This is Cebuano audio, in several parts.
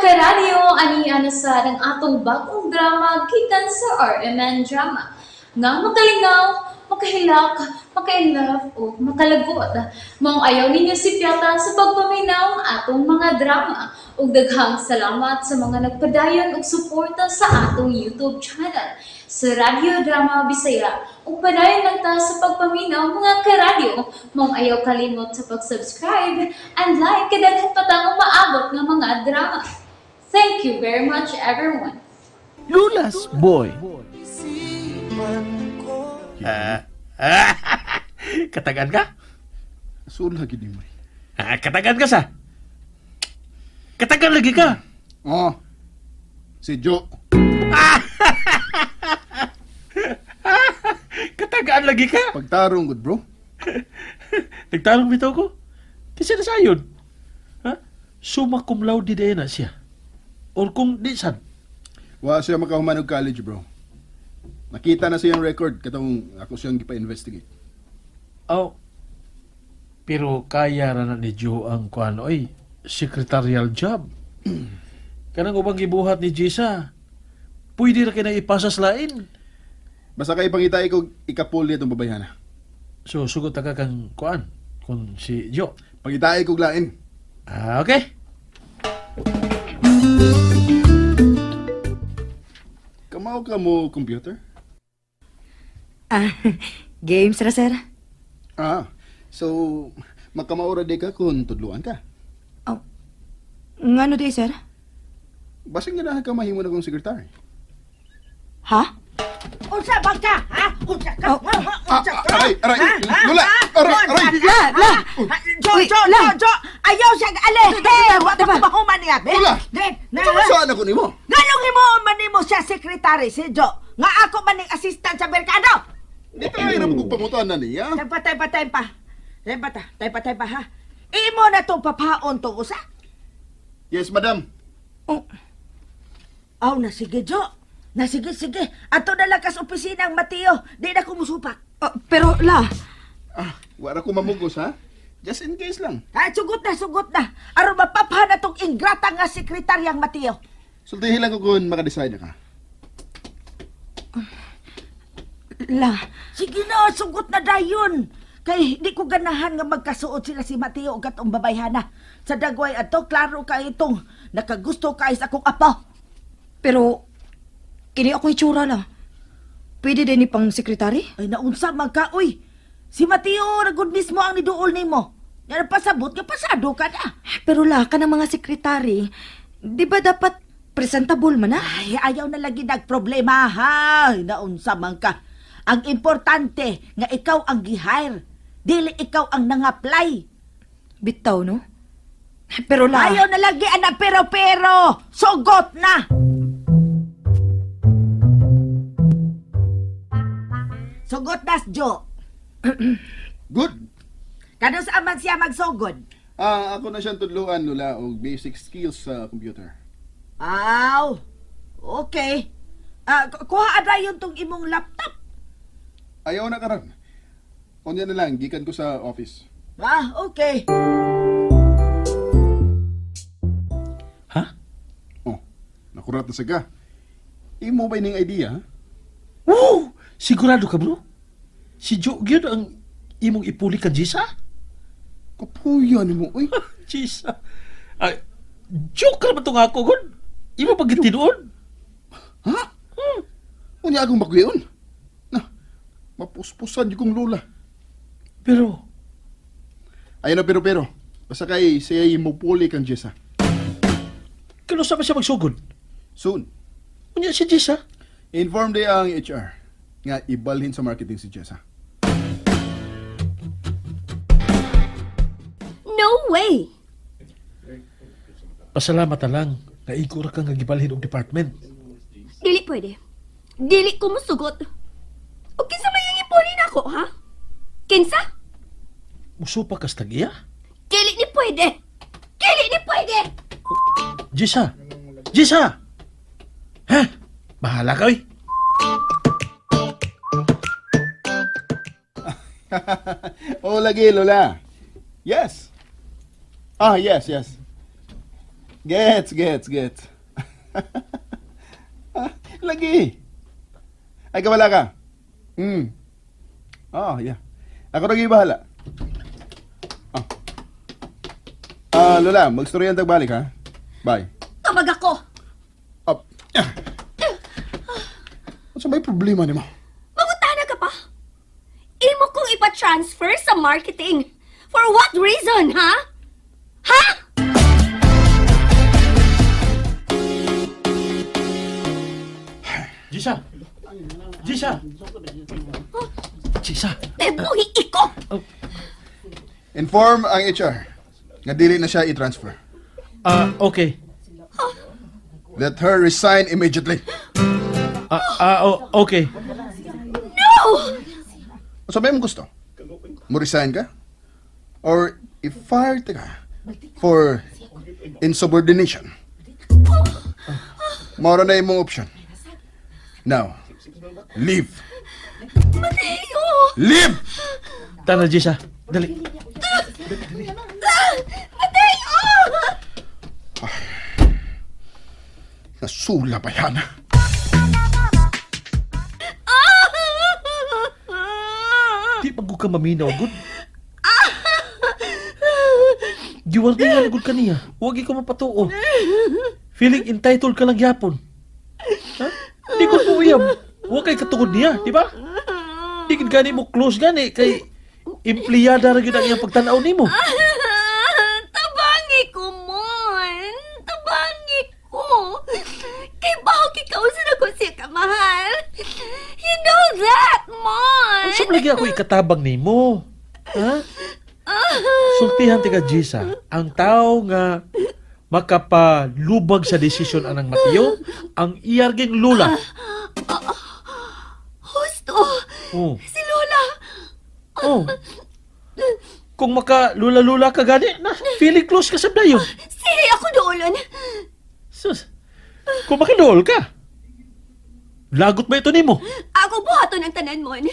Karadyo, ani na sa ang atong bagong drama gikan sa RMN Drama. Nga makalingaw, makahilak, makainlove o makalagot. Maong ayaw ninyo sipyata sa pagpaminaw ang atong mga drama. Ug daghang salamat sa mga nagpadayon og suporta sa atong YouTube channel sa Radyo Drama Bisaya. Ug padayon lang ta sa pagpaminaw, mga karadyo. Maong ayaw kalimot sa pag-subscribe and like kay daghan pa tang umaabot nga mga drama. Thank you very much, everyone. Lula's Boy. Katagan ka? Sula gid mo. Ah, katagan ka sa? Katagan lagi ka? Oh. Si Joe. Katagaan lagi ka? Pagtarong gud, bro. Nagtarong bitaw ko. Kasi na sayon. Ha? Summa cum laude di na siya. Or kung di sad. Wa siya makahuman og college, bro. Nakita na siyang record katong ako siyang gipa-investigate. Oh. Pero kaya ra na ni Joe ang kuan oy, secretarial job. Kanang ubang gibuhat ni Jisa. Pwede ra kay na ipasa sa lain. Basta kay pangita ko ikapuli atong babayhana. So sugot ta ka kang kuan kung si Joe. Pangitae kog lain. Ah, okay. Kamao ka mo computer? Ah, games ra, sir. Ah. So makamao ra di ka kung tudluan ka. Oh, ngano di, sir? Basing ganahan ka mahimo na kong secretary. Ha? Unsa ba ka? Ha? Unsa ka? Oh. Ha? Ha? Unsa Ah, ka? aray, aray, Ha? Ha? Lola, Ha? aray, Unsa aray. ka? La, la. Ha? Jo, Uy, jo, la. jo, jo. Ayaw siya ale. Diba, Wa pa diba? ko mahuman niya, be. Lola! Di, na. Saan ako nimo? Nganong imo man nimo siya sekretary si Jo? Nga ako man ning assistant sa merkado. Di tayo na mo pangutan na niya. Taypa, taypa, taypa. Taypa, ta, taypa, taypa, ha? Imo na tong papaon tong usa. Yes, madam. Oh, Aw, na sige, Jo. Na sige, sige. Ato na lang kas opisina ang Mateo. Di na kumusupak. oh, pero la, Ah, wala ko mamugos ha. Just in case lang. Ay, sugot na, sugot na. Aron mapapha na tong ingrata nga sekretaryang Mateo. Sultihin lang ko kung makadecide na ka. La. Sige na, sugot na dayon. Kay di ko ganahan nga magkasuot sila si Mateo ug atong babayhana. Sa dagway ato, klaro kay itong nakagusto kay sa akong apo. Pero, kini ako itsura la. Pwede din ni pang sekretary? Ay naunsa man ka, uy. Si Mateo ra gud mismo ang niduol nimo. Nga pasabot nga pasado ka na. Pero la, kanang mga sekretary, di ba dapat presentable man ah? Ay, ayaw na lagi nagproblema ha. Naunsa man ka. Ang importante nga ikaw ang gi-hire. Dili ikaw ang nang-apply. Bitaw, no? Pero la, Ayaw na lagi anak pero pero. Sugot na. Sugot na, Jo. Good. Kano sa man siya magsugod? Ah, ako na siyang tudluan, Lola, og basic skills sa computer. Aw. Okay. Ah, kuha ada yun tong imong laptop. Ayaw na karon. Unya na lang, gikan ko sa office. Ah, okay. Ha? Oh, nakurat na sa ka. Imo ba ning idea? Ha? Woo! Sigurado ka, bro? Si Joe gyud ang imong ipuli kan Jisa? Kapuya nimo, uy. Jisa. Ay, joke ra man tong ako gon. Imo pag gitinuon. Ha? Unya akong bakwion. Na, mapuspusan yung kong lola. Pero Ayun na pero pero. Basta kay siya mupuli kang Jessa. kano sa man siya magsugod? Soon. Unya si Jisa. Inform day ang HR nga ibalhin sa marketing si Jessa. No way! Pasalamat na lang nga igo ra ka nga gibalhin og department. Dili pwede. Dili ko musugot. O kinsa may ang ipuli na ako, ha? Kinsa? Musupa kas tag-iya? Dili ni pwede. Dili ni pwede! Jisa! Jisa! Ha? Bahala ka, oy. Oh, lagi, Lola. Yes. Ah, yes, yes. Gets, gets, gets. Ah, lagi. Ay, kawala ka. Oh, yeah. Ako rin bahala. Ah. Ah, Lola, magstoryan tagbalik ha. Bye. Tabag ako. Up. Ah. Ano may problema nimo? Mangutana ka pa. Imo kong ipa-transfer sa marketing. For what reason, ha? Ha? Jisa! Jisa! Jisa! Tebuhi iko. Inform ang HR nga dili na siya i-transfer. Ah, okay. Let her resign immediately. Ah, oh, okay. No! Sa may mong gusto? Mo resign ka? Or i-fire ta ka for insubordination? Moro na imong option. Now, leave. Mateo! Leave! Tara, Jisa. Dali. Mateo! Nasula pa yan. Di pa ka maminaw, good. Giwarningan na gud kaniya. Huwag ikaw mapatuo. Feeling entitled ka lang yapon. Ha? Di ko po uyab. Huwag kay katugod niya, di ba? Di gid gani mo close gani kay empleyada ra gyud ang iyang pagtan-aw nimo. Tabangi ko, Mon. Tabangi ko. Kay bakit ikaw sa ko siya kamahal. You know that, Mon. Unsa man lagi ako ikatabang nimo? Ha? Sultihan ti ka Jisa, ang tao nga makapalubag sa desisyon anang Mateo, ang iyarging lula. Husto. Oh. Si Lola. Oh. Kung makalula-lula ka gani, na feeling close ka sa dayon. Sige ako doolon. Sus. Kung makadool ka. Lagot ba ito nimo? Ako buhaton ang tanan, Mon.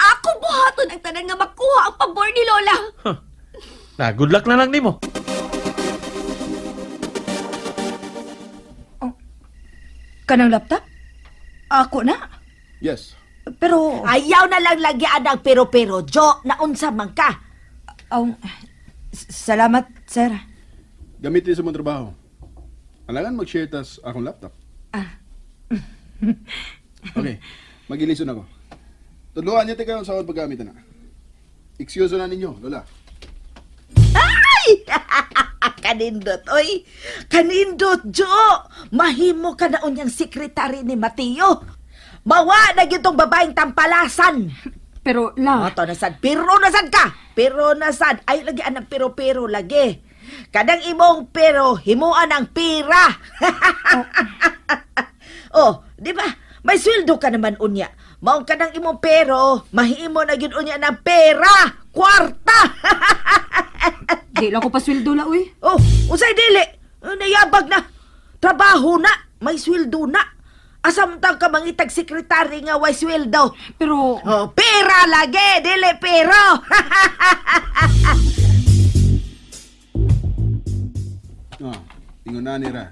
Ako buhaton ang tanan nga makuha ang pabor ni Lola. Huh. Na, good luck na lang nimo. Kanang laptop? Ako na. Yes. Pero, Ayaw na lang lagi ang pero-pero, Jo, naunsa man ka. aw, salamat, sir. Gamitin sa mong trabaho. Alangan mag-share tas akong laptop. Ah. Okay, magilison ako. Tudluan niya tika sa akong paggamit na. Excuse na ninyo, Lola. Ay! Kanindot, oy! Kanindot, Jo! Mahimo ka na unyang sekretary ni Mateo. Mawa na gyud tong babaeng tampalasan. Pero, La, Ato na sad, pero na sad ka. Pero na sad, ay lagi anang pero-pero lagi. Kanang imong pero, himuan ang pira. Oh, di ba? May sweldo ka naman unya. Maong kanang imong pero, mahimo na gyud unya ng pera, kwarta. di lang ko pasweldo la, uy. Oh, usay dili. Nayabag na. Trabaho na, may sweldo na. Asamtang ka mangitag sekretary nga way sweldo. Pero, Oh, pera lagi, dili pero. Oh, ingon na nira.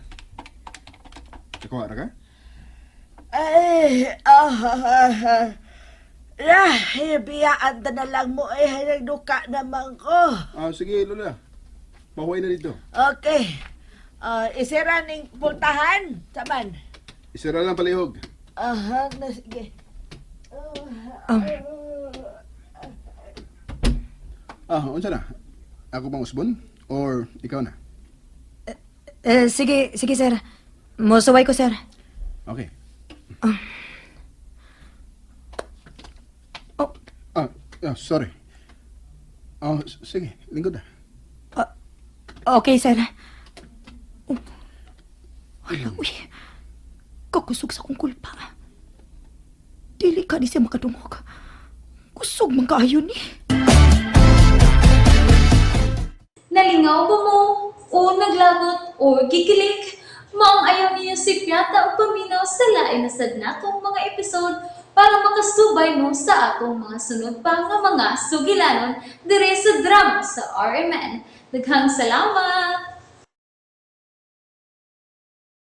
Nakuha ra ka? Ay, ah, ah, ah. Ah, biyaan na lang mo eh, nagduka naman ko. Ah, sige, Lola. Pahuway na dito. Okay. Ah, isira ning pultahan, saman. Isira lang palihog. Aha, na sige. Ah, unsa na? Ako bang usbon? Or ikaw na? Eh, sige, sige, sir. Mosuway ko, sir. Okay. Oh, Ah, sorry. Oh, sige, lingkod na. okay, sir. Oh. Hala, uy. Kakusog sa akong kulpa. Dili ka di siya makadungog. Kusog man kaayo ni. Nalingaw ba mo? O naglagot o gikilig? Maong ayaw niyo si Piata o paminaw sa lain na sad natong mga episode para makasubay mo sa atong mga sunod pa nga mga sugilanon dire sa drama sa RMN. Daghang salamat!